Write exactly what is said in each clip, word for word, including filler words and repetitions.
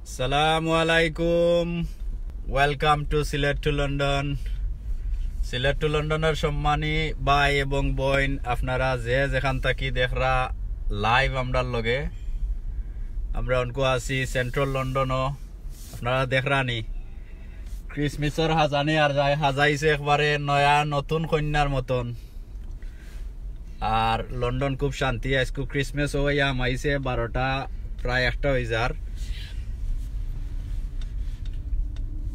আসসালামু আলাইকুম। Welcome to Sylhet to London. Sylhet to লন্ডনের সম্মানী ভাই এবং বইন, আপনারা যে যেখান থাকি দেখরা live আমরার লগে, আমরা অনকু আছি সেন্ট্রাল লন্ডনও। আপনারা দেখরা নি, ক্রিসমাসর হাজানি আর যায়, হাজাইছে একবারে নয়া নতুন কইন্যার মতন। আর লন্ডন খুব শান্তি। আইজকু ক্রিসমাস অইয়া হামাইছে, বারোটা প্রায় একটা অই যার।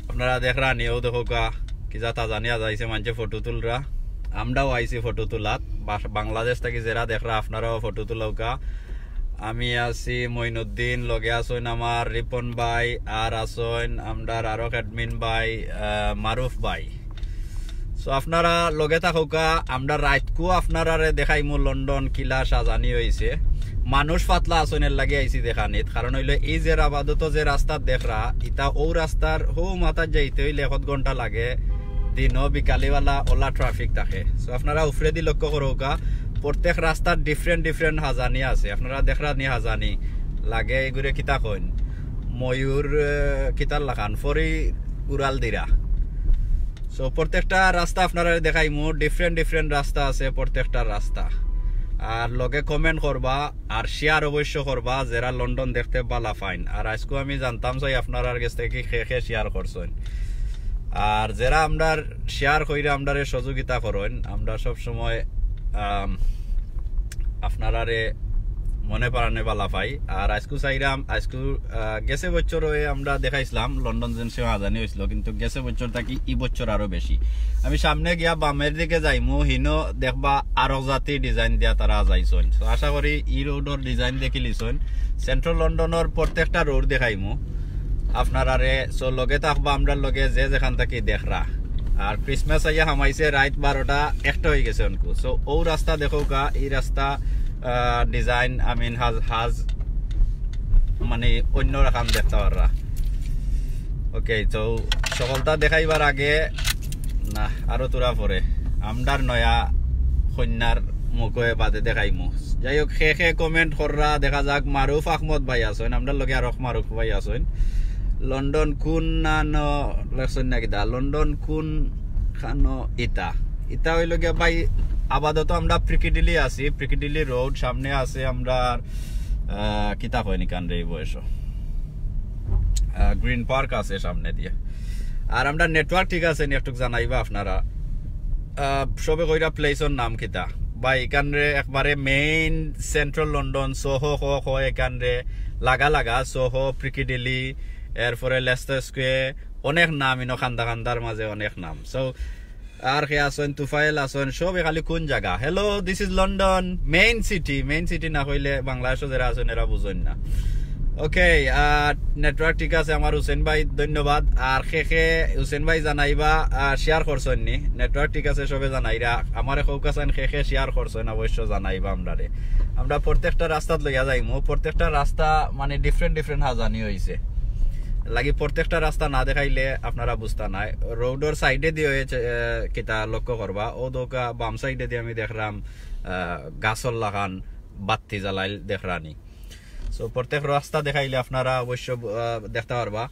আপনারা দেখরা নি, অউ দেখউক্কা, কিজাত হাজানি হাজাইছে, মানষে ফটো তুলরা, আমরাও আইছি ফটো তুলাত। বাস-, বাংলাদেশ থাকি যেরা দেখরা, আপনারাও ফটো তুলাউক্কা। আমি আছি মইনুদ্দিন, লগে আছইন আমার রিপন ভাই, আর আছইন আমরার আরক admin ভাই, আহ, মারুফ ভাই। So আপনারা লগে থাকউক্কা, আমরা রাইতকু আপনারারে দেখাইমু লন্ডন কিলা সাজানি অইছে। মানুষ পাতলা আছইন, এরলাগি আইছি দেখানিত। কারণ অইলো এই যে আপাতত যে রাস্তাত দেখরা, ইতা অউ রাস্তার হউ মাথাত যাইতে অইলে এক আধ ঘন্টা লাগে। দিনও বিকালিবেলা অলা traffic থাকে। So আপনারা উপরেদি লক্ষ্য করউক্কা, প্রত্যেক রাস্তার different different হাজানি আছে। আপনারা দেখরা নি হাজানি লাগে, এগুরে কিতা কইন? ময়ূর, আহ, কিতার লাখান, ফরি উড়াল দিরা। So প্রত্যেকটা রাস্তা আপনারারে দেখাইমু, different different রাস্তা আছে প্রত্যেকটা রাস্তা। আর লগে comment করবা, আর share অবশ্য করবা, যেরা লন্ডন দেখতে বালা পাইন। আর আইজকু আমি জানতাম চাই আপনারার গেছ থাকি কে কে share করছইন। আর যেরা আমরার share কইরা আমরারে সহযোগিতা করইন, আমরা সব সময়, আম, আপনারারে মনে প্রাণে বালা পাই। আর আইজকু চাইরাম, আইজকু, আহ, গেছে বছরও আমরা দেখাইছলাম, লন্ডন যেন সে হাজানি অইছিল, কিন্তু গেছে বছর থাকি ই বছর আরো বেশি। আমি সামনে গিয়া বামের দিকে যাইমু, হিনো দেখবা আরক জাতি design দিয়া তারা হাজাইছইন। So আশা করি ই road-অর design দেখিলিছইন। সেন্ট্রাল লন্ডনর প্রত্যেকটা road দেখাইমু আপনারারে। So লগে থাকবা আমরার লগে, যে যেখান থাকি দেখরা। আর ক্রিসমাস আইয়া হামাইছে, রাইত বারোটা একটা অই গেছে অনকু। So অউ রাস্তা দেখউক্কা, ই রাস্তা, আহ, design, I mean, হাজ, হাজ, মানে, অন্য রকম দেখতা পাররা। Okay, তো সকলতা দেখাইবার আগে, না, আরো থুড়া পরে, আমরার নয়া কইন্যার মুখে বাদে দেখাইমু। যাই হোক, কে কে comment কররা, দেখা যাক। মারুফ আহমদ ভাই আছইন, আমরার লগে আরক মারুফ ভাই আছইন। লন্ডন কুন নানো লেখছইন না কিতা? লন্ডন কুন খানো ইতা? ইতা অইলো গিয়া ভাই, আপাতত আমরা পিকাডিলি আছি, পিকাডিলি road, সামনে আছে আমরার, আহ, কিতা কইন ইখানরে ই বয়সো? আহ, Green Park আছে সামনে দিয়া। আর আমরার network ঠিক আছে নি একটুক জানাইবা আপনারা। আহ, সবে কইরা place-অর নাম কিতা? ভাই, ইখানরে একবারে main central London, সোহো ক-, কয় ইখানরে, লাগা লাগা, সোহো, পিকাডিলি, এরপরে লেস্টার স্কোয়ার, অনেক নাম ইনো, কান্দা কান্দার মাঝে অনেক নাম। So, আর কে আছইন, তুফাইল আছইন, সবে খালি কুন জাগা? Hello, this is London, main city, main city না কইলে বাংলাদেশো যেরা আছইন এরা বুঝইন না। Okay, আহ, network ঠিক আছে আমার হুসেন ভাই, ধন্যবাদ। আর কে কে হুসেন ভাই জানাইবা, আহ, share করছইন নি? Network ঠিক আছে সবে জানাইরা। আমারে কউক্কা চাইন কে কে share করছইন, অবশ্য জানাইবা আমরারে। আমরা প্রত্যেকটা রাস্তাত লইয়া যাইমু, প্রত্যেকটা রাস্তা মানে different different হাজানি অইছে। লাগি প্রত্যেকটা রাস্তা না দেখাইলে আপনারা বুঝতা নায়। Road-অর side-এদি অইছে, আহ, কিতা লক্ষ্য করবা, অউ দেখউক্কা বাম side-এদি আমি দেখরাম, আহ, গাছর লাখান বাত্তি জ্বালাইল দেখরা নি। So, প্রত্যেক রাস্তা দেখাইলে আপনারা অবশ্য, আহ, দেখতা পারবা।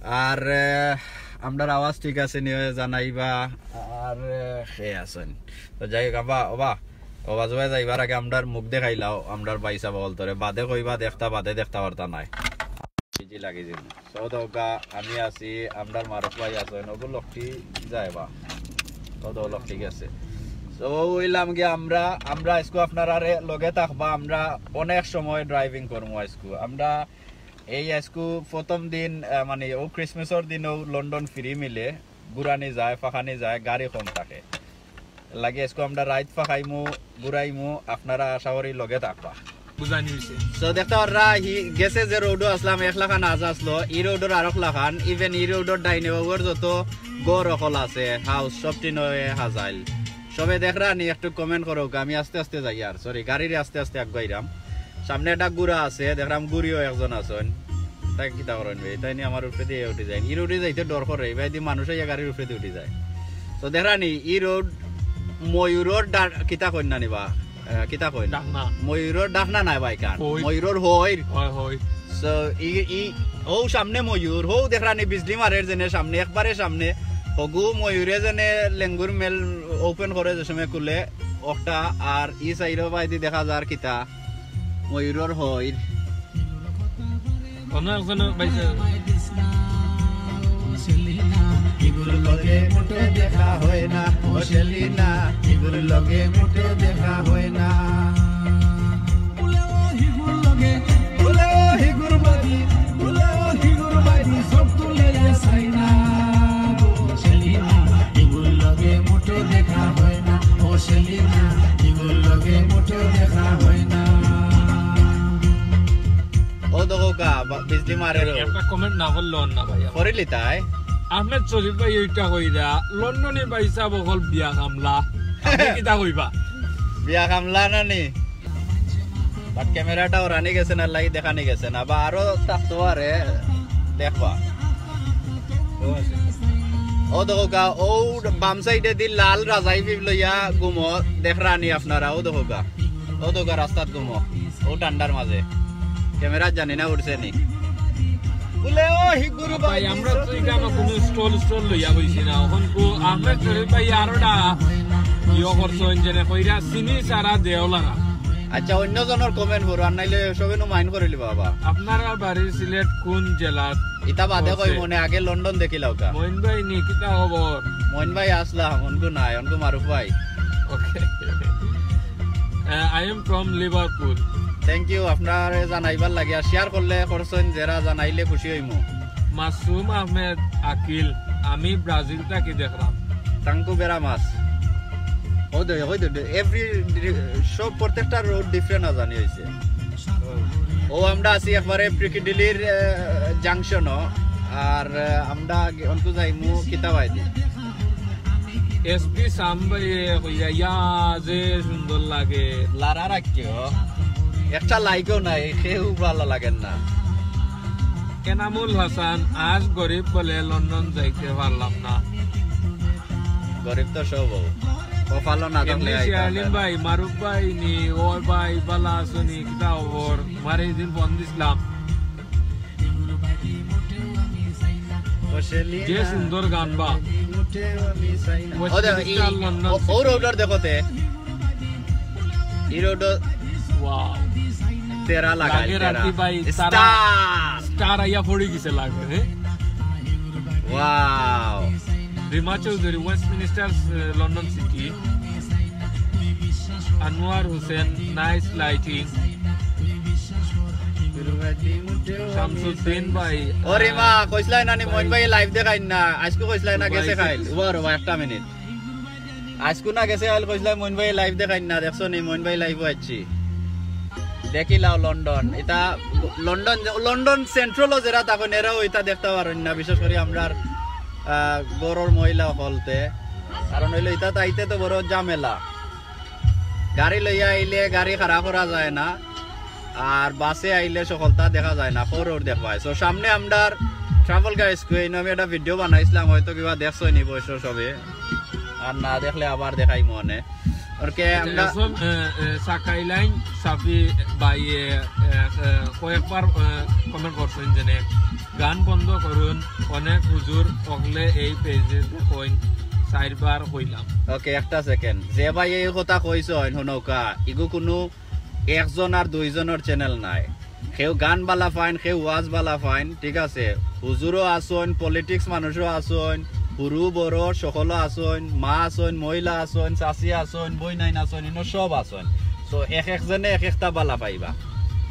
আর, আহ, আমরার আওয়াজ ঠিক আছে নি জানাইবা। আর, আহ, কে আছইন? তো যাই হোক, আবা, ওবা, ওবা জুবাই যাইবার আগে আমরার মুখ দেখাইলাও, আমরার ভাইসাব অকলতরে। বাদে কইবা দেখতা, বাদে দেখতা পারতা নায়। জি, লাগি দিমু। So, দেখউক্কা, আমি আছি, আমরার মারুফ ভাই আছইন, অগু লকটি যাইবা। তো, তো লকটি গেছে। So, অইলাম গিয়া আমরা, আমরা আইজকু আপনারারে লগে থাকবা, আমরা অনেক সময় driving করমু আইজকু। আমরা এই আইজকু প্রথম দিন, আহ, মানে, অউ ক্রিসমাসর দিনও লন্ডন ফিরি মিলে ঘুরানি যায়, ফাকানি যায়, গাড়ি কম থাকে। লাগি আইজকু আমরা রাইত ফাকাইমু, ঘুরাইমু, আপনারা আশা করি লগে থাকবা। বুঝানি অইছে। So, দেখতা পাররা, হি গেছে যে road-ও আছলাম, এক লাখান হাজ আছলো, ই road-অর আরক লাখান, even ই road-অর ডাইনে বাউর যত ঘর অকল আছে, house, সবটি নয় হাজাইল। সবে দেখরা নি একটু comment করউক্কা, আমি আস্তে আস্তে যাইয়ার, sorry, গাড়িরে আস্তে আস্তে আগুয়াইরাম। সামনে একটা ঘুরা আছে, দেখরাম ঘুরিও একজন আছইন। তাই কিতা করইন বে? তাইন নি আমার উপরেদি উঠি যাইন। ই road-এ যাইতে ডর করে, ইবায়দি মানুষ আইয়া গাড়ির উপরেদি উঠি যায়। So দেখরা নি, ই road ময়ূরর ডা-, কিতা কইন না নি বা? আহ, কিতা কইন? ডাকনা। ময়ূরর ডাকনা নায় বা ইখান। হইর। ময়ূরর হইর। অয়, হইর। তো ই ই ও সামনে ময়ূর, হউ দেখরানি বিজলি মারের যেনে সামনে, একবারে সামনে। হগু ময়ূরে যেনে লেঙ্গুর মেল ওপেন করে যে সময় খুলে ওটা, আর ই সাইডো বাইদি দেখা যার কিতা ময়ূরর হইর। অন্য একজন বাইসে। ইগুর লগে মুটে দেখা হয় না, ও সেলিনা, ইগুর লগে মুটে দেখা হয় না। বুলে ও হিগুর লগে, বুলে ও হিগুর বাদি, বুলে ও হিগুর বাদি, সব তুলে চাই না। ও সেলিনা, ইগুর লগে মুটে দেখা হয় না, ও সেলিনা, ইগুর লগে মুটে দেখা হয় না। ও দেখো কা, বা-, বিজলি মারে রে। একটা কমেন্ট না করলো না ভাই। করিলি তাই? আহমেদ শরীফ ভাই ওইটা কইরা, লন্ডনী ভাই সাহেব অকল বিয়া কামলা। আপনি কিতা কইবা? বিয়া কামলা না নি? বাট ক্যামেরাটা ওরানি গেছে না, লাগি দেখানি গেছে না, বা আরো থাকতো পারে, দেখবা। ও দেখো কা, ও বাম সাইডে দি লাল রাজাই বিব লইয়া ঘুমো, দেখরানি আপনারা, ও দেখো কা। ও তো গা রাস্তাত ঘুমো, ও ঠান্ডার মাঝে। ক্যামেরা জানি না উঠছে নি। বুলে ও হিগুর ভাই, বাই আমরা তো এখানে কোনো স্টল স্টল লইয়া বইছি না। এখন কো আহমেদ শরীফ ভাই আরোটা ইয়ে করছেন, যেন কইরা চিনি সারা দেওলারা। আচ্ছা, অন্য জনের কমেন্ট করো, আর নাইলে সবে নু মাইন্ড করিলি বাবা। আপনারা বাড়ি সিলেট কোন জেলাত? ইতা বাদে কই আছে। মনে আগে লন্ডন দেখিলাও কা। মইন ভাই নি, কিতা খবর? মইন ভাই আসলা, অনকু নাই, অনকু মারুফ ভাই। ওকে। Uh, I am from Liverpool. Thank you, আপনারে জানাইবার লাগিয়া। শেয়ার করলে করছেন, যারা জানাইলে খুশি হইমু। মাসুম আহমেদ আকিল, আমি ব্রাজিল থাকি দেখলাম। Thank you very much. ও দে, ও দে, দে, every সব প্রত্যেকটা রোড ডিফারেন্ট আজানি হইছে। ও আমরা আছি একবারে পিকাডিলির, আহ, জাংশনও। আর, আহ, আমরা আগে অনকু যাইমু কিতাবাইদি। এসপি সাম ভাই, এ, কইয়া, ইয়া, যে সুন্দর লাগে। লারা রাখিও। একটা লাইকও নাই, কেউ ভালো লাগেন না। এনামুল হাসান, আজ গরিব বলে লন্ডন যাইতে পারলাম না। গরিব তো সব হবো। কপালও না থাকলে এমনি আইতা শেয়ালিন পারে না। ভাই, মারুফ ভাই নি, ও ভাই, বালা আছো নি, কিতা খবর? মারে এই দিন ফোন দিছিলাম। যে সুন্দর গান বা। ও দে, ই, ও, ও রোডর দেখো তে। ই রোড ওয়াও। তেরা লাগাই, লাগে তেরা। রাতি ভাই, তারা স্টার। স্টার আইয়া পড়ি গেছে লাগে, হ্যাঁ? Wow. Rima Chowdhury, Westminster, ah, London city. Anwar Hossain, nice lighting. Shamsuddin ভাই, ও রিমা, কইছলাই না নি, মইন ভাই লাইভ দেখাইন না। আজকে কইছলাই না, গেছে খাইল। উবা রে বা, একটা মিনিট। আজকু না গেছে খাইল, কইছলাই মইন ভাই লাইভ দেখাইন না। দেখছো নি, মইন ভাই লাইভও আইছি। দেখিলাও লন্ডন, ইতা লন্ডন, লন্ডন সেন্ট্রালও যেরা থাকইন, এরাও ইতা দেখতা পারইন না, বিশেষ করি আমরার, আহ, ঘরর মহিলা অকলতে। কারণ অইলো, ইতাত আইতে তো বড় ঝামেলা। গাড়ি লইয়া আইলে গাড়ি খাড়া করা যায় না, আর বাসে আইলে সকলতা দেখা যায় না, খরর দেখবায়। So, সামনে আমরার ট্রাভেল গাইডস কই, ইনো আমি একটা ভিডিও বানাইছিলাম, হয়তো কিবা দেখছো নি বয়স সবে, আর না দেখলে আবার দেখাইমু অনে। ওকে, আমরা এসব, এ, এ, সাকাইলাইন সাফি ভাই, এ, এ, এ, কয়েকবার, এ, কমেন্ট করছেন যেনে, গান বন্ধ করুন, অনেক হুজুর অকলে এই পেজে দেখইন, চাইরবার কইলাম। ওকে, একটা সেকেন্ড। যে ভাই এই কথা কইছইন, হুনউক্কা, ইগু কুনু একজন আর দুইজনর চ্যানেল নায়। কেউ গান বালা পাইন, কেউ ওয়াজ বালা পাইন, ঠিক আছে? হুজুরও আছইন, পলিটিক্স মানুষও আছইন, হুরু বড় সকলও আছইন, মা আছইন, মহিলা আছইন, চাচি আছইন, বইনাইন আছইন, ইনো সব আছইন। So, এক একজনে এক একটা বালা পাইবা।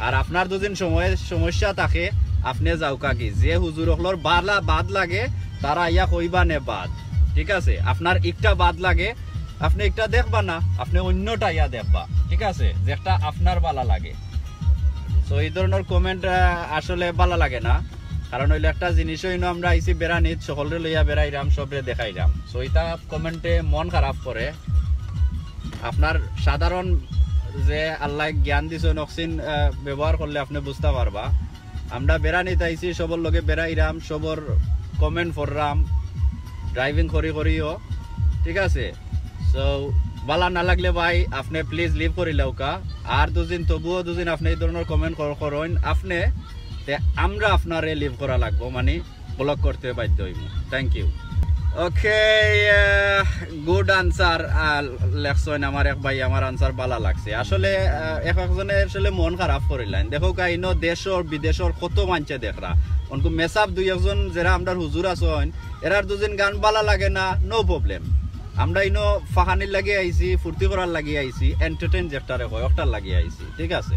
আর আপনার যদি সময়, সমস্যা থাকে, আপনে যাউক্কা গি। যে হুজুর অকলর বালা বাদ লাগে, তারা আইয়া কইবা নে বাদ। ঠিক আছে? আপনার একটা বাদ লাগে, আপনে একটা দেখবা না, আপনে অন্যটা আইয়া দেখবা। ঠিক আছে? যেটা আপনার বালা লাগে। So, এই ধরনর কমেন্ট, আহ, আসলে বালা লাগে না। কারণ অইলো একটা জিনিস অইলো আমরা আইছি বেড়ানিত, সকলরে লইয়া বেড়াইরাম, সবরে দেখাইরাম। So, ইতা কমেন্টে মন খারাপ করে। আপনার সাধারণ যে আল্লায় জ্ঞান দিছইন, অকসিন, আহ, ব্যবহার করলে আপনে বুঝতা পারবা। আমরা বেড়ানিত আইছি, সবর লগে বেড়াইরাম, সবর কমেন্ট পড়রাম, ড্রাইভিং করি করিও, ঠিক আছে? So, বালা না লাগলে ভাই, আপনে প্লিজ লিভ করিলাউক্কা। আর দুদিন, তবুও দুদিন আপনে এই ধরনর কমেন্ট কর-, করইন, আপনে তে আমরা আপনারে লিভ করা লাগবো, মানে ব্লক করতে বাধ্য হইব। Thank you. Okay, good answer. লেখছইন আমার এক ভাই, আমার আনসার বালা লাগছে। আসলে আহ, এক একজনে আসলে মন খারাপ করিলাইন। দেখো কাইনো দেশর বিদেশর কত মানছে দেখরা, অনকু মেসাব দুই একজন যেরা আমরার হুজুর আছইন, এরার দুদিন গান বালা লাগে না, নো প্রবলেম। আমরা ইনো ফাহানির লাগি আইছি, ফুর্তি করার লাগি আইছি, এন্টারটেইন যেটারে কয় ওটার লাগি আইছি, ঠিক আছে?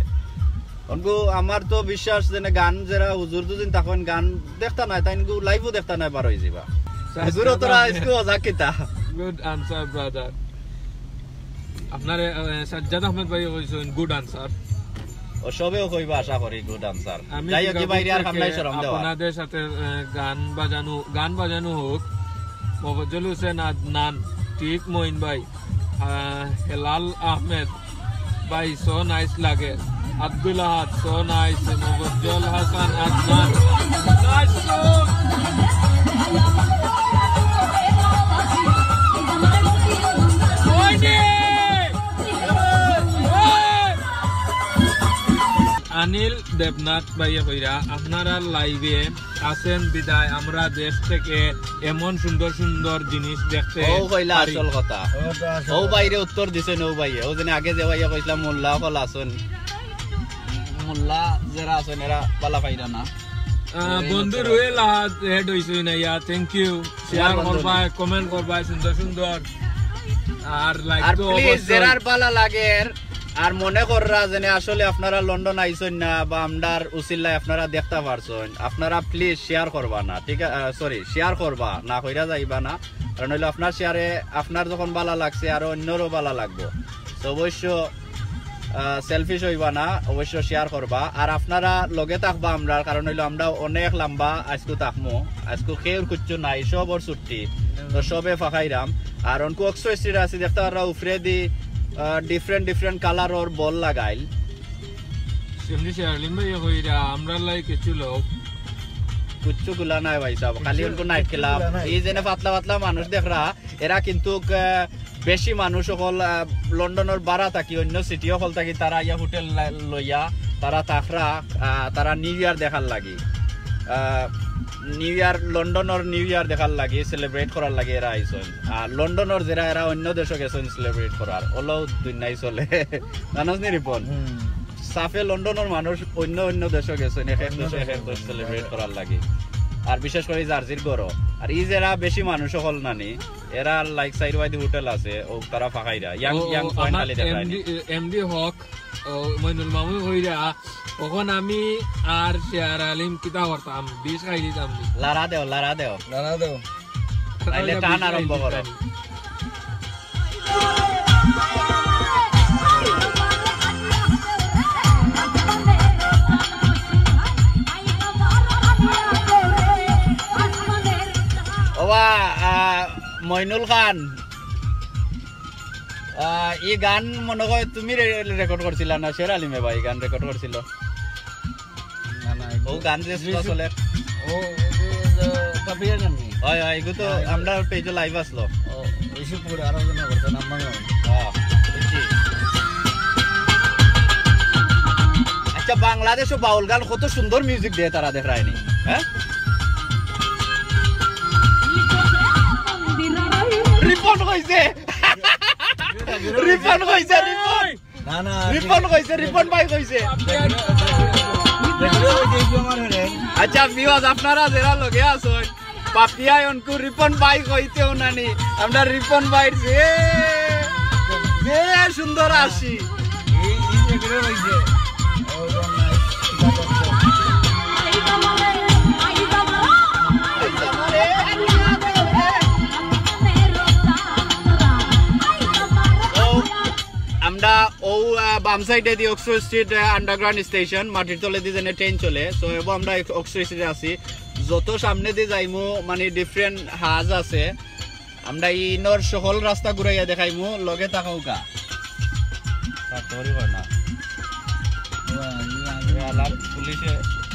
অনকু আমার তো বিশ্বাস যেন গান যেরা হুজুর দুদিন তখন গান দেখতা নাই, তাই ইনকু লাইভও দেখতা নাই, বার হয়ে যাবা। হুজুর তোরা আজকে অজা কিতা? Good answer brother. আপনারে আহ, সাজ্জাদ আহমেদ ভাই কইছেন গুড আনসার। ও সবেও কইবা আশা করি গুড আনসার। আমি যাই হোক, কি বাইরে আর সিঙ্গাপুর সামনে থেকে শরম দেওয়া। আপনাদের সাথে আহ, গান বাজানো, গান বাজানো হোক। মোফাজ্জল হোসেন আদনান, ঠিক মইন ভাই, আহ, হেলাল আহমেদ ভাই, সো নাইস লাগে। আব্দুল আহাদ, সো নাইস। মোফাজ্জল হাসান আদনান, নাইস। আনিল দেবনাথ ভাইয়া কইরা, আপনারা লাইভে আছেন বিদায় আমরা দেশ থেকে এমন সুন্দর সুন্দর জিনিস দেখতে ও কইলা পারি। আসল কথা। ও বাইরে উত্তর দিছে নৌ ভাইয়ে। ও যেন আগে যে ভাইয়া কইছিলাম মোল্লা অকল আছইন। মোল্লা যেরা আছইন এরা বালা পাইরা না। আহ, বন্ধু রুয়েল আহাদ এড হইছইন না ইয়া, থ্যাংক ইউ। শেয়ার করবায়, কমেন্ট করবায়, সুন্দর সুন্দর। আর লাইক আর তো প্লিজ অবশ্যই। যেরার বালা লাগের, আর মনে কররা যেন আসলে আপনারা লন্ডন আইছইন না বা আমরার উসিল্লায় আপনারা দেখতা পারছইন, আপনারা প্লিজ শেয়ার করবা না, ঠিক আছে? সরি, শেয়ার করবা না, কইরা যাইবা না। কারণ হইলো আপনার শেয়ারে আপনার যখন বালা লাগছে, আরো অন্যরও বালা লাগবো। তো অবশ্য সেলফিশ হইবা না, অবশ্য শেয়ার করবা। আর আপনারা লগে থাকবা আমরার, কারণ হইলো আমরা অনেক লম্বা আজকু থাকমু। আজকু কেউর কিচ্ছু নাই, সবর ছুটি। তো সবে ফাঁকাইরাম। আর অনকু অক্সফোর্ড স্ট্রিট আছে, দেখতা পাররা উপরেদি ডিফারেন্ট ডিফারেন্ট কালারর বল লাগাইল। এমডি শেয়ার আলিম ভাই কইরা, আমরা লাই কিছু লোক। কিচ্ছু গুলা নাই ভাই সাহেব, খালি অনকু নাইট ক্লাব। এই যেন পাতলা পাতলা মানুষ দেখরা, এরা কিন্তু, আহ, বেশি মানুষ অকল, আহ, লন্ডনর বারা থাকি, অন্য সিটি অকল থাকি, তারা ইয়া হোটেল লা-, লইয়া, তারা থাকরা, আহ, তারা নিউ ইয়ার দেখার লাগি। আহ, নিউ ইয়ার, লন্ডনর নিউ ইয়ার দেখার লাগি, সেলিব্রেট করার লাগি এরা আইছইন। আর লন্ডনর যেরা, এরা অন্য দেশো গেছইন সেলিব্রেট করার, ওলাও দুনিয়াই চলে। জানোস নি রিপন? হুম। সাফে লন্ডনর মানুষ অন্য অন্য দেশো গেছইন, এক এক দেশো এক এক দেশ সেলিব্রেট করার লাগি। আর বিশেষ করি জার্জির গরো। আর ই যেরা বেশি মানুষ অকল নানি, এরা লাইক সাইড ওয়াইদি হোটেল আছে, ও তারা ফাঁকাইরা। ইয়াং, ও, ইয়াং ও, পয়েন্ট আমার খালি দেখায়নি। এমডি, এমডি হক, ও, মইনুল মামু কইরা, অখন আমি আর শেয়ার আলিম কিতা করতাম? বিষ খাই দিতাম নি। লারা দেও, লারা দেও। লারা দেও। তাইলে টান আরম্ভ করো। ওবা, আহ, মইনুল খান, আহ, এই গান মনে হয় তুমি রে-, রেকর্ড করছিলা না, শের আলিমে ভাই গান রেকর্ড করছিল? না, না, ও গান যে slow চলে। ও, ও, ও, ও, পাপিয়া গান নি? হয়, হয়, এগু তো হ্যাঁ, আমরা পেজে লাইভ আসলো। ও, ইসুপুর আরো জন করছে, নাম মনে হয়। হ্যাঁ, বুঝছি। আচ্ছা, বাংলাদেশও বাউল গান কত সুন্দর মিউজিক দেয় তারা, দেখরায়নি, হ্যাঁ? রিপন কইছে, রিপন কইছে, রিপন। না, না, রিপন কইছে, রিপন ভাই কইছে। দেখলে ওই যে একটু আমার হলে। আচ্ছা, ভিউয়ার্স, আপনারা যেরা লগে আছইন, পাপিয়া অনকু রিপন ভাই কইতেও নানি, আমরা রিপন ভাইর যে, যে সুন্দর আসি। এই, এই যে এগুলো ওই যে, ও, ও, না, ও, আমরা ও, আহ, বাম সাইডেদি অক্সফোর্ড স্ট্রিট, আহ, আন্ডারগ্রাউন্ড স্টেশন, মাটির তলেদি যেন ট্রেন চলে। So, এবার আমরা এক-, অক্সফোর্ড স্ট্রিটে আছি। যত সামনেদি যাইমু, মানে, ডিফারেন্ট হাজ আছে। আমরা ইনর সকল রাস্তা ঘুরাইয়া দেখাইমু, লগে থাকউক্কা। তা তোরই হয় না। পুলিশে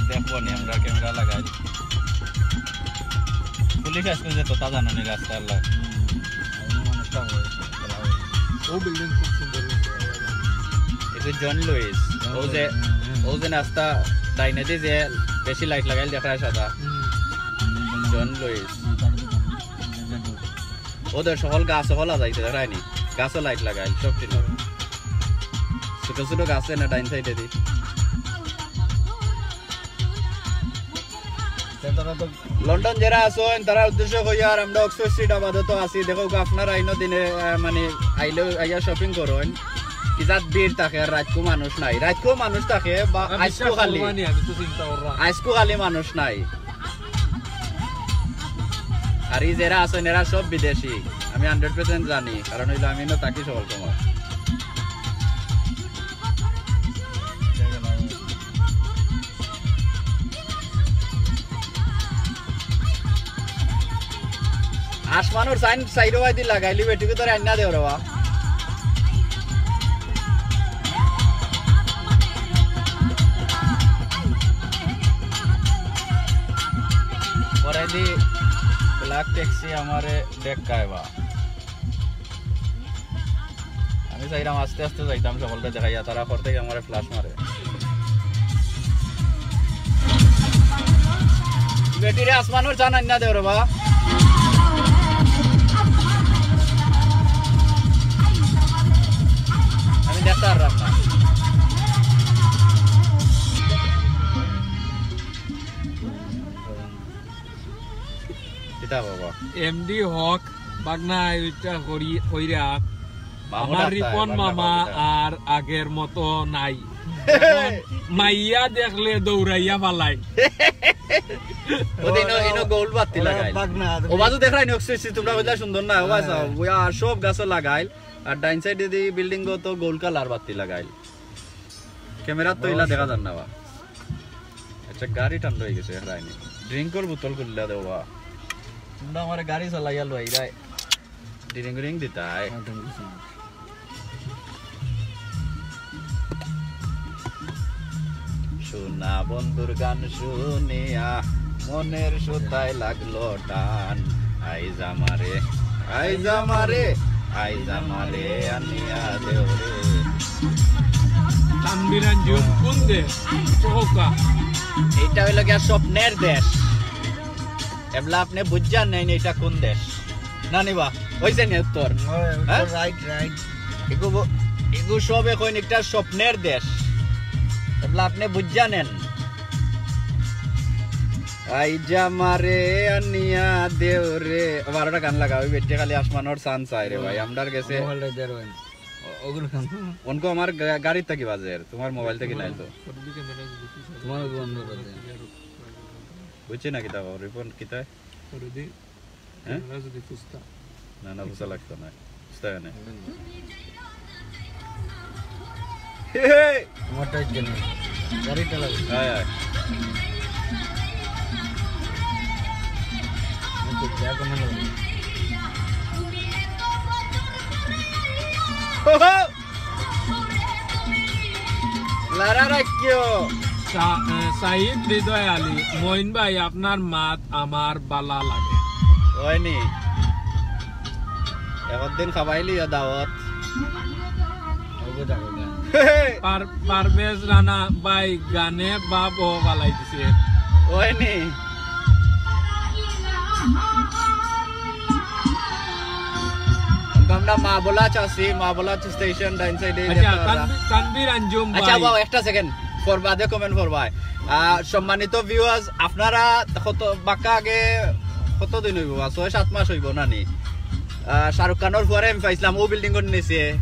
দেখবো নি, আমরা ক্যামেরা লাগাই। পুলিশ আজকে যে তোতা জানো নি রাস্তার লাগ। ও বিল্ডিং খুব সুন্দর হয়েছে। এটা জন লুইস। জন ও যে, লুইস, হুম, হুম। ও যে রাস্তা ডাইনেদি যে বেশি লাইট লাগাইল দেখরায় সাদা। হুম। John Lewis. ওদের সকল গাছ সকল আজাইছে দেখরায়নি। গাছও লাইট লাগাইল, সব টিনর। ছোট ছোট গাছ এনে ডাইন সাইডে দি। লন্ডন যেরা আছইন, তারার উদ্দেশ্য কইয়ার আমরা অক্সফোর্ড স্ট্রিট আপাতত আছি। দেখউক্কা, আপনারা ইনো দিনে, আহ, মানে, আইলে আইয়া শপিং করইন। কি জাত ভিড় থাকে, আর রাইতকু মানুষ নাই। রাইতকু মানুষ থাকে বা আইজকু খালি। আইজকু খালি মানুষ নাই। আর ই যেরা আছইন, এরা সব বিদেশি। আমি হান্ড্রেড পার্সেন্ট জানি, কারণ অইলো আমি ইনো থাকি সকল সময়। আসমানর সাইন সাইডো বাইদি লাগাইলি বেটিকে তোর আইনা দেও রে বা। পরে দি ব্ল্যাক ট্যাক্সি আমারে দেখায় বা। আমি চাইলাম আস্তে আস্তে যাইতাম, সকলকে দেখাইয়া, তারা করতে গিয়ে আমারে ফ্ল্যাশ মারে। বেটিরে আসমানর চান আইনা দেও রে বা। আমি দেখতে পারলাম না। কিতা বাবা? এমডি হক, বাগনা, এটা করি, কইরা, মামুর আমার আত্মা, রিপন বাগনা মামা বাবা। আর আগের মতো নাই। এখন মাইয়া দেখলে দৌড়াইয়া পালাই। ওদিন ইনো, ইনো গোল বাত্তি লাগাইল। বাগনা, ও বাজু দেখরায়নি, অক্সিসি, তোমরা কইলা সুন্দর না, ও বাজু, হ্যাঁ। ওই আর সব গাছও লাগাইল, আর ডাইন সাইডে দি বিল্ডিং তো গোল কালার বাত্তি লাগাইল। ক্যামেরা তো ইলা দেখা যার না বা। আচ্ছা, গাড়ি ঠান্ডা অই গেছে, দেখরায়নি। ড্রিঙ্কর বোতল খুললা দেও বা। তোমরা আমারে গাড়ি চালাইয়া লইরায়। ড্রিং রিং দিতায়। সোনা বন্ধুর গান শুনিয়া মনের সুতায় লাগলো টান। আইজ আমারে, আইজ আমারে, আইজ আমারে আনিয়া দেও রে। তানভীর আঞ্জুম কোন দেশ? কওকা। এটা অইলো গিয়া স্বপ্নের দেশ। এবলা আপনে বুঝছইন নাইন এটা কোন দেশ? না নিবা, অইছে নি উত্তর? হ্যাঁ? Right, right. এগু ব-, এগু সবে কইন একটা স্বপ্নের দেশ। এবলা আপনে বুঝছইন নাইন। আইজ আমারে আনিয়া দেও রে। আবার একটা গান লাগাও, ওই বেটি খালি আসমানর চান চায় রে ভাই, আমরার গেছে। মোবাইলটা দে রে ভাই। ও-, ওগুলো কেন? অনকু আমার গা-, গাড়িত থাকি বাজের, তোমার মোবাইল থাকি নায় তো। তোমার বন্ধ করে দে। বুঝছি না কিতা, রিপন কিতা? করে দি। হ্যাঁ? ক্যামেরা যদি ফুসতা। না, না, ফুসা লাগতো না। ফুসতা কেনে? হে, হে। তোমারটা কেনে? গাড়িটা লাগে। হ্যাঁ, হ্যাঁ। ওকে, যা কমে লাগে। ওহো! লারা রাখিও। সা-, এ, সাইদ হৃদয় আলী, মঈন ভাই, আপনার মাত আমার বালা লাগে। অয়নি? একদিন খাবাইলিও দাওয়াত। পার-, পারভেজ রানা ভাই গানে বাপ ও বালাই দিছে। অয়নি? তো আমরা মা বলা চাচ্ছি, মা বলা স্টেশন ডাইন সাইডে আচ্ছা, দেখতে পারবা। তানভীর, তানভীর আঞ্জুম আচ্ছা, ভাই। বাবা, একটা সেকেন্ড। পড়বা দে, কমেন্ট পড়বা। আহ, সম্মানিত ভিউয়ার্স, আপনারা কত বাক্কা আগে কত দিন অইবো? ছয় সাত মাস অইবো না নি? আহ, শাহরুখ খানর ফুয়ারে আমি পাইছিলাম, ও বিল্ডিংর নিচে।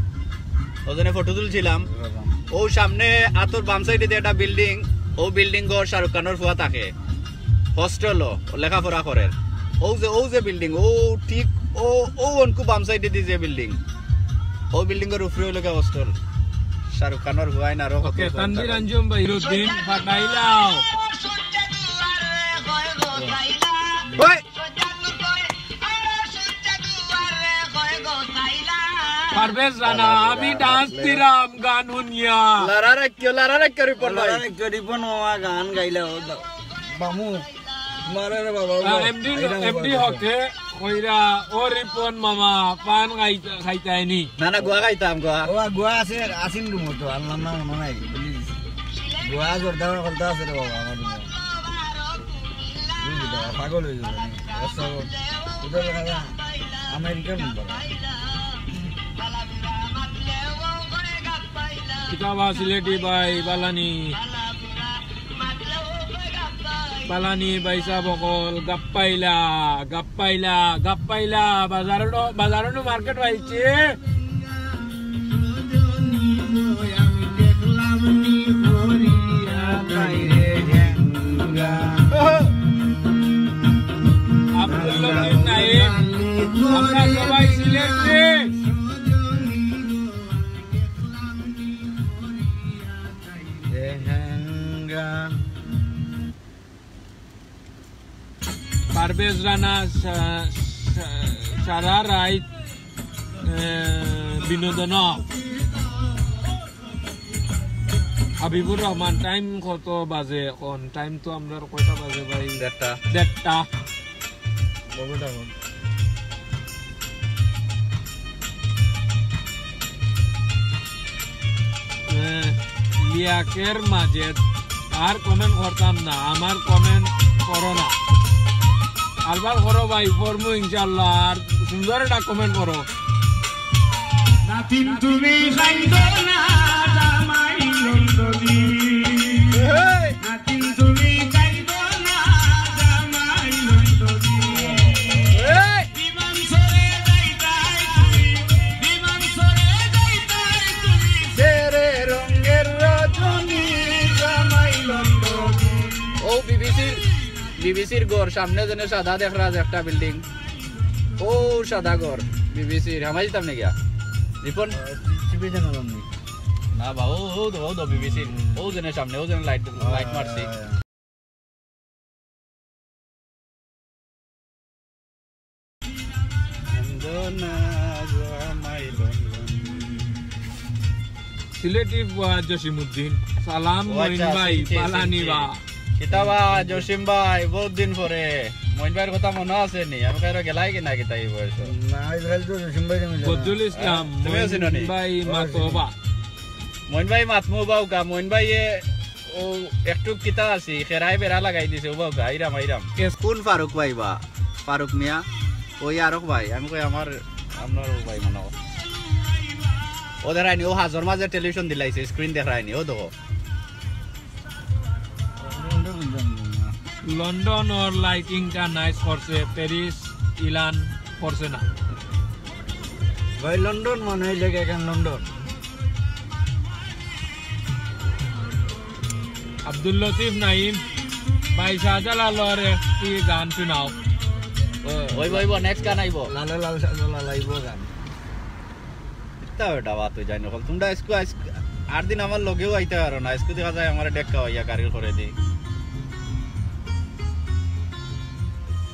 ওজনে ফটো তুলছিলাম। ও সামনে আতর বাম সাইডে যে একটা বিল্ডিং, ও বিল্ডিংর শাহরুখ খানর ফুয়া থাকে। হোস্টেলও লেখাপড়া করের। ও যে, ও যে বিল্ডিং, ও ঠিক, ও, ও অনকু বাম সাইডে দি যে বিল্ডিং, ও বিল্ডিংর উপরে অইলো গিয়া হোস্টেল। শাহরুখ খানর ফুয়াইন আরো কত ওকে, তানভীর আঞ্জুম ভাই, রুদ্দিন, ফাটাইলাও। ওই! পারভেজ রানা, আমি ডান্স দিলাম গান হুনিয়া। লারা রাখিও, লারা রাখিও রিপন ভাই। লারা রাখিও রিপন মামা গান গাইলা ও দা-, বামু, মারে রে বাবা, আহ, বাবা। এমডি, আইরা এমডি বাবা। হকে, কইরা, ও রিপন মামা, পান খাইতা-, খাইতায়নি। না, না, গুয়া খাইতাম, গুয়া। ও, গুয়া আছে, আসিন রুমো তো, আল্লাহ না মনে নাই, প্লিজ। গুয়া জোরদার করতে আছে রে বাবা, আমার রুমো। পাগল হয়ে যাবে। আচ্ছা, ওদের দেখা যায় আমেরিকার মতো। কিতাবা সিলেটি ভাই বালানি। বালানি ভাই সাব অকল, গাপ্পাইলা, গাপ্পাইলা, গাপ্পাইলা, বাজারো, বাজারো মার্কেট পাইছে। আব্দুল লতিফ নাইম, আমরা সবাই সিলেটি। পারভেজ রানা, সা-, সা-, সারা রাইত, এ, বিনোদন। হাবিবুর রহমান, টাইম কত বাজে এখন? টাইম তো আমরার কয়টা বাজে ভাই? দেড়টা। দেড়টা। বাবু ডাকো। এ, লিয়াকের মাঝে আর কমেন্ট করতাম না, আমার কমেন্ট করো না। আরবার করো ভাই, করমু ইনশাআল্লাহ, আর সুন্দর একটা কমেন্ট করো। নাতিন তুমি কাইন্দো না, জামাই লন্ডনী। এই! নাতিন তুমি কাইন্দো না, জামাই লন্ডনী। এই! বিমান চড়ে যাইতায় তুমি, বিমান চড়ে যাইতায় তুমি। ছেড়ে রঙের রজনী, জামাই লন্ডনী। ও বিবিসির, বিবিসির ঘর সামনে যেন সাদা দেখরা যে একটা বিল্ডিং। ও সাদা ঘর, বিবিসির, হামাই দিতাম নি গিয়া। রিপন? আহ, টি-, টিভি চ্যানেল আপনি? না বা, ও, ও তো, ও তো বিবিসির। হুম। ও যেন সামনে, ও যেন লাইট, লাইট মারছি। আহ, সিলেটি ফুয়া জসিমউদ্দিন, সালাম ও আচ্ছা, মঈন ভাই, চিনছি, বালানি চিনছি। বা। কিতা বা জসিম ভাই, বহুত দিন পরে। মঈন ভাইর কথা মনো আছে নি? আমি কারো গেলাই কি না কিতা এই বয়সো? না, আজকাল তো জসিম ভাই আমি জানি না। বদরুল ইসলাম, হ্যাঁ, তুমিও মঈন চিনো নি? ভাই ও, মাতো চিনি। বা। মঈন ভাই মাতমু বা উকা, মঈন ভাই এ ও একটু কিতা আছি, খেরাই বেড়া লাগাই দিছে, ও বাবা, আইরাম, আইরাম। এস- কোন ফারুক ভাই বা? ফারুক মিয়া? ওই আরক ভাই, আমি কই আমার, আপনার ও ভাই মনে হয়। ও দেখায়নি, ও হাজর মাঝে টেলিভিশন দিলাইছে, স্ক্রিন দেখায়নি, ও দেখো। লন্ডনর লাইটিংটা নাইস করছে, প্যারিস ইলান করছে না। ভাই, লন্ডন মানে হইলে কি এখন লন্ডন? আব্দুল লতিফ নাইম, ভাই শাহজালালর একটি গান শোনাও। ও, ওইব, ওইব, নেক্সট গান আইব। লালা লাল শাহজালাল আইব গান। ইতা বেটা বাত হই যায় নকল। তোমরা আইজকু, আইজ, আর দিন আমার লগেও আইতা পারো না। আইজকু দেখা যায় আমারে ডেক্কা হইয়া গাড়ি করে দি।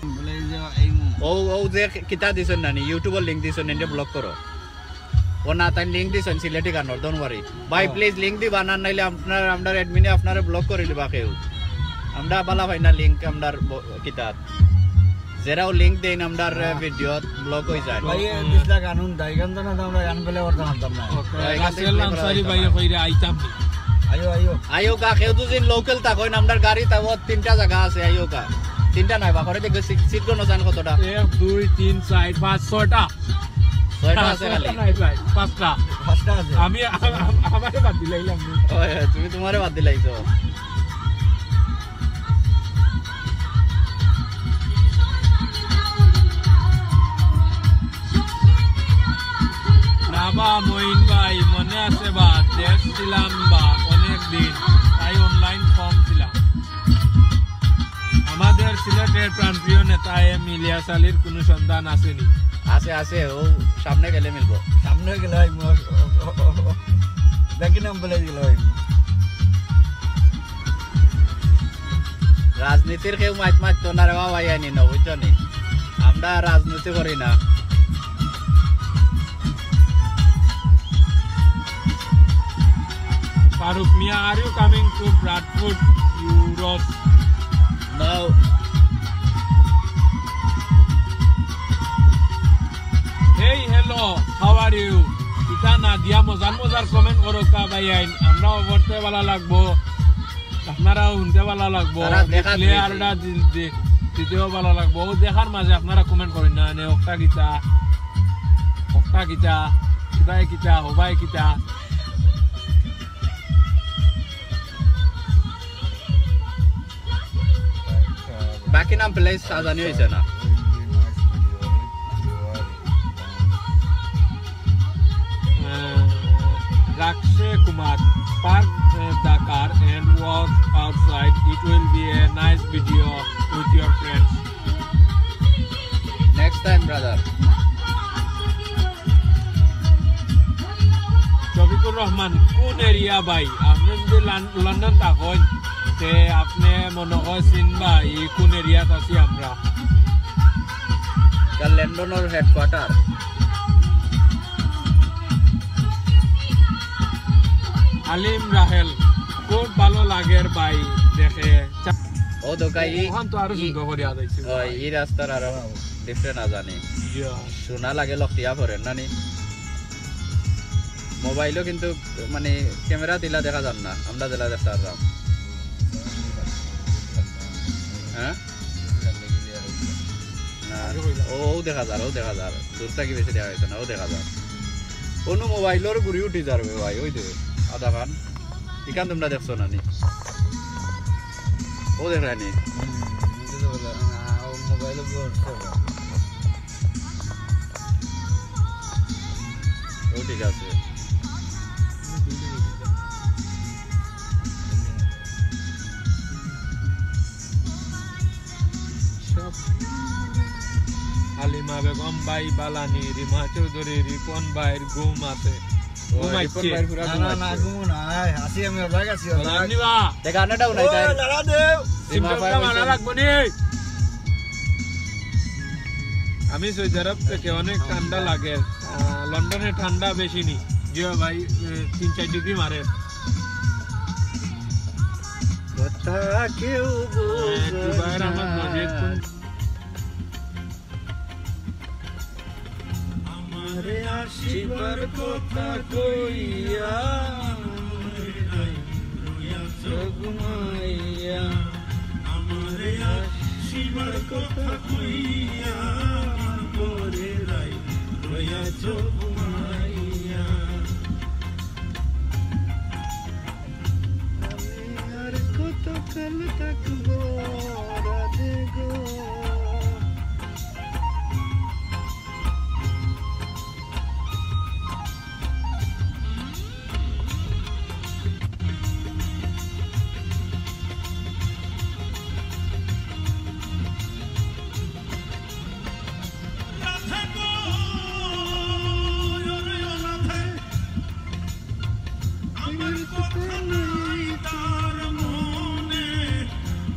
বলে এই যে এই মু- ও, ও যে কিতা দিছইন নানি, YouTube-র লিংক দিছইন, এনরে ব্লক করো। ও না, তাই লিংক দিছইন সিলেটি গানর, don't worry। ভাই, হ্যাঁ। প্লিজ লিংক দিবা না, নাইলে আপনার, আমরার অ্যাডমিনে আপনারে ব্লক করি দিবা কেউ। আমরা বালা পাই না লিংক, আমরার ব-, কিতাত। যেরাও লিংক দেইন আমরার, হ্যাঁ। ভিডিওত ব্লক হই যায়। ভাই, এ দিছলা গান হুনতা, ইখান তো না তো আমরা গান পেলে করতাম পারতাম না। ওকে, হ্যাঁ, এখান থেকে রাসেল আনসারি ভাই কইরা আইতাম নি। আইও, আইও। আইও কা, কেউ যদি লোকাল থাকইন, আমরার গাড়ি তাও তিনটা জাগা আছে, আইও কা। তিনটা নাই বা, করে দেখবে সিট, সিট গুলো জান কতটা? এক, দুই, তিন, চার, পাঁচ, ছয়টা। ছয়টা আছে খালি। ছয়টা নাই ভাই, পাঁচটা। পাঁচটা আছে। আমি, আ-, আ-, আমারে বাদ দিলাইলাম। ওই, ওই, তুমি তোমারে বাদ দিলাইছো। না বা মঈন ভাই, মনে আছে বা, দেশ ছিলাম বা অনেক দিন, তাই অনলাইন কম ছিলাম। আমাদের সিলেটের প্রাণপ্রিয় নেতা এম ইলিয়াস আলীর কোনো সন্ধান আসেনি। আছে, আছে, ও সামনে গেলে মিলবো। সামনে গেলে হয়, দেখি নাম বলে দিল হয়। রাজনীতির কেউ মাইত মাততো না রে বাবা, আইনি না, বুঝছো নি? আমরা রাজনীতি করি না। Farooq Mia, are you coming to Bradford, Europe? No. Hey, hello, how are you? ইতা না দিয়া মজার মজার comment করো কা ভাই আইন। আমরাও পড়তে ভালা লাগবো, আপনারাও হুনতে ভালা লাগবো। তারা দেখা ক্লিয়ার দিয়েছে। না দিল দে। দিতেও ভালা লাগবো। ও দেখার মাঝে আপনারা comment করইন না, নে, অকটা কিতা, অকটা কিতা, কিবায় কিতা, হবায় কিতা। বাকি নাম place সাজানি হইছে না। Uh, Rakshay Kumar, park uh, the car and walk outside. It will be a nice video with your friends. Next time, brother. Shafiqur রহমান, কোন এরিয়া ভাই? আপনি যদি লন- লন্ডন থাকেন, তে আপনি মনে হয় চিনবা এই কোন এরিয়াত আছি আমরা। ইটা লন্ডনর হেডকোয়ার্টার। আলিম রাহেল, খুব ভালো লাগের ভাই দেখে। ও দোকাই, ই- ওখান তো আরো ই- সুন্দর করিয়া যাইছে। ওই, ই রাস্তার আরো ডিফারেন্ট না জানি। ইয়া। শোনা লাগে লকটিয়া পড়ের নানি। মোবাইলও কিন্তু মানে ক্যামেরা দিলা দেখা যার না, আমরা দিলা দেখতে পারলাম। হ্যাঁ? না, ও, ও দেখা যার, ও দেখা যার। দূর থাকি বেশি দেখা যাইতো না, ও দেখা যার। কোনো মোবাইলর ঘুরি উঠি যার বে ভাই, ওই দে, আধা খান। ইখান তোমরা দেখছো না নি? ও দেখরা নি? মোবাইল। ও ঠিক আছে। হালিমা বেগম ভাই বালানি, রিমা চৌধুরী, রিপন ভাইর ঘুম আছে। ও, ঘুম রিপন আইছে। ভাইর পুরা না, ঘুম না, না, আইছে। ঘুম নাই। আসি আমি অবাক আছি, অবাক। জানি বা? দেখা না, ডাউন নাই তাই। দাঁড়া দেও। রিমা ভাই সিমটমটা মারা কইছে। রাখবো নি? আমি সৌদি আরব থেকে অনেক ঠান্ডা লাগে। আহ, লন্ডনে ঠান্ডা বেশি নি। জি ভাই, এ, তিন চার ডিগ্রি মারে। কথা কেউ এ, বুঝে দুবাইয়ের আমার না। মসজিদ কোন আমারে আসিবার কথা কইয়া, রইয়া চোখ ঘুমাইয়া। আমারে আসিবার কথা কইয়া, পরে রাই রইয়া চোখ ঘুমাইয়া। আমি আর কতকাল থাকবো রাধে গো? আমার কথা নাই তার মনে,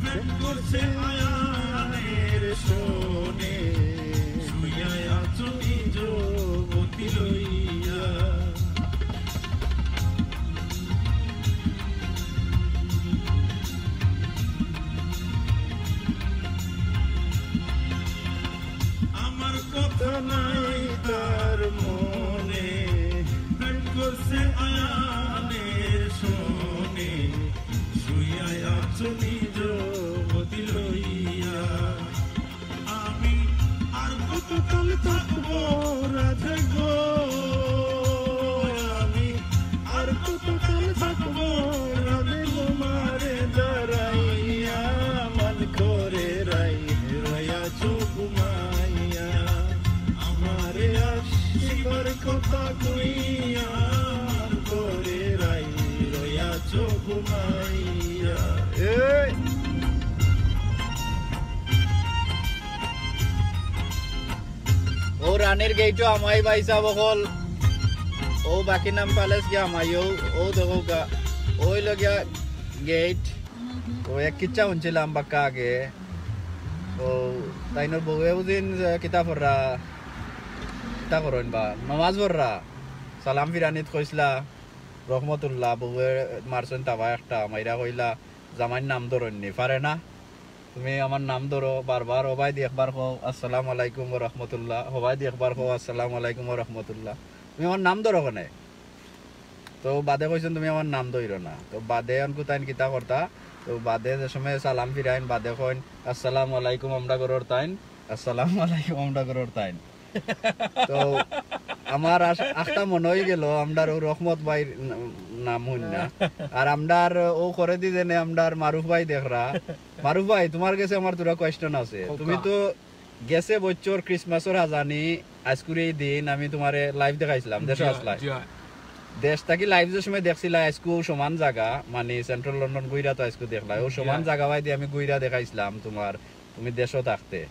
প্রেম করছে আয়ানের সনে, শুইয়া আছো নিজ গতি লইয়া। আমার কথা নাই তার মনে, প্রেম করছে আয়ানের সনে, শুইয়া আছো নিজ গতি লইয়া। আমি আর কতকাল থাকবো রাধে গো? আমি আর কতকাল থাকবো রাধে গো? মারে দাঁড়াইয়া মান করে রাই রয়া চোখ মাইয়া। আমারে আসিবার কথা কইয়া মান করে রাই রয়া চোখ মাইয়া। এই ও রানীর গেইটও আমাই ভাই সাহেব অকল। ও বাকিংহাম প্যালেস গিয়া আমাই, ও, ও দেখো গা, ওই লগিয়া গেইট। ও এক কিচ্ছা শুনছিলাম বাক্কা আগে। ও তাইনর বউয়ে বুঝিন যে কিতা পড়রা, কিতা করইন বা, নমাজ পড়রা। সালাম ফিরানিত কইছলা, রহমতুল্লাহ, বউয়ে মারছইন তাবা একটা, মাইরা কইলা, জামাইর নাম ধরইন নি, পারে না? তুমি আমার নাম ধরো বারবার, হবায়দি একবার কও, "আসসালামু আলাইকুম ওয়া রাহমাতুল্লাহ।" হবায়দি একবার কও, "আসসালামু আলাইকুম ওয়া রাহমাতুল্লাহ।" তুমি আমার নাম ধরো কেনে? তো বাদে কইছইন, "তুমি আমার নাম ধইরো না।" তো বাদে অনকু তাইন কিতা করতা? তো বাদে যে সময় সালাম ফিরাইন, বাদে কইন, "আসসালামু আলাইকুম আমরা ঘরর তাইন, আসসালামু আলাইকুম আমরা ঘরর তাইন।" তো আমার আস-, আখতা মনো অইগেলো, আমরার অউ রহমত ভাইর ন-, নাম হুনিয়া। আর আমরার অউ করেদি যেনে আমরার মারুফ ভাই দেখরা। মারুফ ভাই, তুমার গেছে আমার থুড়া question আছে। কউক্কা। তুমি তো গেছে বছর Christmas-অর হাজানি, আইজকুর এই দিন আমি তুমারে live দেখাইছলাম, দেশো জি, আছলায়। জি। দেশ থাকি live যে সময় দেখছিলায়, আইজকু সমান জাগা, মানে Central London ঘুইরা তো আইজকু দেখলায়, অউ সমান জি। জাগা বাইদি আমি ঘুইরা দেখাইছলাম তুমার, তুমি দেশো থাকতে।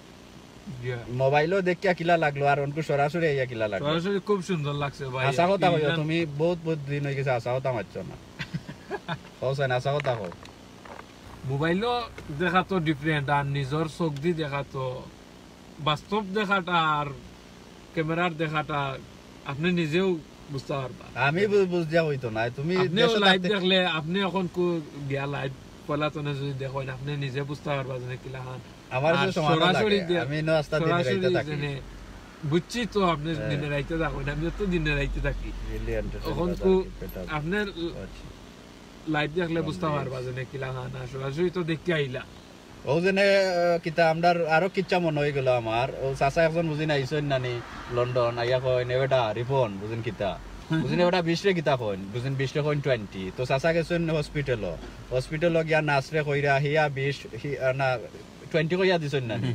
জি। Mobile-ও দেখিয়া কিলা লাগলো, আর অনকু সরাসরি আইয়া কিলা লাগলো? সরাসরি খুব সুন্দর লাগছে ভাই। হাছা কথা কইও, ইমান তুমি বউত, বউত দিন অইগেছে হাছা কথা মাতছো না। কও চাইন, হাছা কথা কও। Mobile-ও দেখা তো different, আর নিজর চোখদি দেখা তো, বাস্তব দেখাটা আর camera-র দেখাটা আপনে নিজেউ বুঝতা পারবা। আমি বু-, বুঝিয়া কইতো নায়, তুমি আপনেও দেশো live থাকতে দেখলে, আপনে অখনকু গিয়া live পয়লা তনে যুদি দেখইন, আপনে নিজে বুঝতা পারবা যেনে কিলাখান। আমার আর কাছে সমান লাগে। সরাসরি দে-, আমি ইনো আস্তা দিন সরাসরি রাইতে থাকি। যেনে বুঝছি তো আপনে হ্যাঁ। দিনে রাইতে থাকইন, আমিও তো দিনে রাইতে থাকি। Brilliant, অখনকু বাজার কি পেটাল। আপনে আচ্ছা। Live দেখলে বুঝতা পারবা যেনে কিলাখান, আর সরাসরি তো দেখিয়া আইলা। অউ যেনে, আহ, কিতা, আমরার আরো কিচ্ছা মনো অইগেলো আমার। অউ চাচা একজন বুঝিন আইছইন নানি London, আইয়া কইন, "এ বেটা, রিপন, বুঝিন কিতা?" বুঝিন, "এ বেটা, বিশরে কিতা কইন?" বুঝিন, বিশরে কইন twenty। তো চাচা গেছইন hospital-ও। Hospital-ও গিয়া nurse-রে কইরা, "হিয়া বিশ, হি-, আহ, না, twenty কইয়া দিছইন নানি?"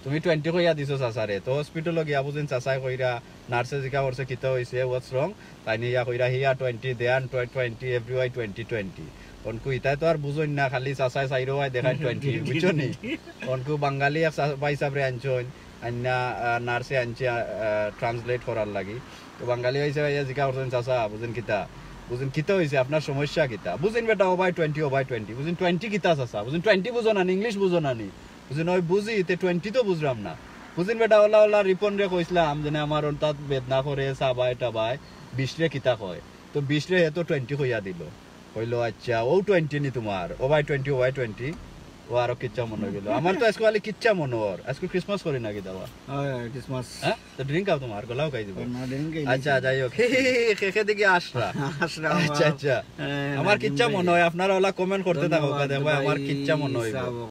তুমি twenty কইয়া দিছো চাচারে। তো hospital-ও গিয়া বুঝিন চাচায় কইরা, nurse-এ জিকা করছে, "কিতা অইছে? What's wrong?" তাইন ইয়া কইরা, "হিয়া twenty, Dewan twe-, twenty, everywhere twenty, twenty।" অনকু ইতায় তো আর বুঝইন না, খালি চাচায় চাইরোবায় দেখাইন twenty, বুঝছো নি? অনকু বাঙালি এক চা-, ভাইসাবরে আনছইন, আইনা, আহ, nurse-এ আনছে, আহ, translate করার লাগি। তো বাঙালি ভাইসাবে আইয়া জিকা করছইন, "চাচা, বুঝইন কিতা?" বুঝইন, "কিতা অইছে? আপনার সমস্যা কিতা?" বুঝইন, "বেটা, ওভার twenty, ওভার twenty।" বুঝইন, "Twenty কিতা চাচা?" বুঝইন, "Twenty বুঝো না নি? English বুঝো না নি?" বুঝইন, "ওই বুঝি, তে twenty তো বুঝরাম না।" বুঝইন, "বেটা, ওলা, ওলা রিপনরে কইছলাম, যেনে আমার অন্তাত বেদনা করে, চাবায় টাবায়, বিশরে কিতা কয়?" তো বিশরে হে তো twenty কইয়া দিলো। কইলো, "আচ্ছা, ও twenty নি তুমার, ওভার twenty, ওভার twenty।" ও আরো কিচ্ছা মনো অইগেলো। আমার তো আইজকু খালি কিচ্ছা মনো অর। আইজকু Christmas করি না কিতা বা? অয়, অয়, Christmas। হ্যাঁ? তো drink খাও তুমার, গলা হুকাই দিবো। না, drink খাই আচ্ছা, দিছি। যাই হোক। খে, খে, খে, খে দেখি আশরা। আশরা আচ্ছা, আমার, আচ্ছা। হ্যাঁ, আমার নাজিম কিচ্ছা ভাই। মনো অয়, আপনারা ওলা comment করতে থাকো, ধন্যবাদ দেখবা, আমার ভাই কিচ্ছা মনো অইবো। সাব।